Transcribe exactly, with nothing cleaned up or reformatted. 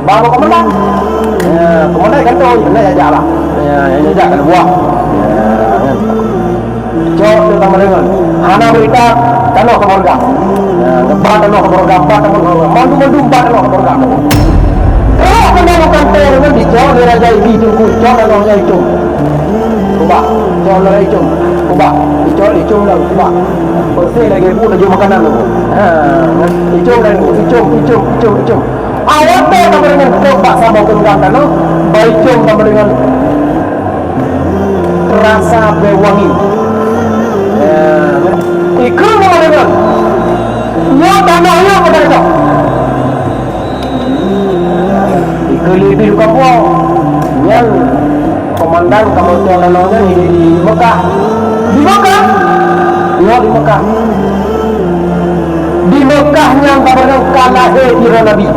Bang komandan. Ya, komandan kan tu, nak jak lah. Ya, yang jak kan buah. Ya, kan. Cok tu sama dengan. Hana berita tanoh keu Morgan. Ya, ba tanoh keu Morgan, ba tanoh keu Morgan. Mandum-mandum ba tanoh keu Morgan. Kalau kena bukan teh, kan dicok lé Raja Ibi Teungku, cok tanoh nya itu. Ubah, cok lé Icum. Ubah, dicok Icum dah, ubah. Bersih lagi bu laju makanan tu. Ha, Icum dah, Icum, Icum, Icum, Icum. Awak teh sama dengan tok bak sama genggam tanoh, baicong sama dengan rasa beuwangi. Ya, ikeu sama dengan. Nyoe tanoh nyoe pada cok. Ikeu leubeh luka puang. Nyan komandan kamoe tuan tanoh nyan hidup di Mekah. Di Mekah. Nyoe di Mekah. Di Mekah nyan kamoe ka lahé droe Nabi.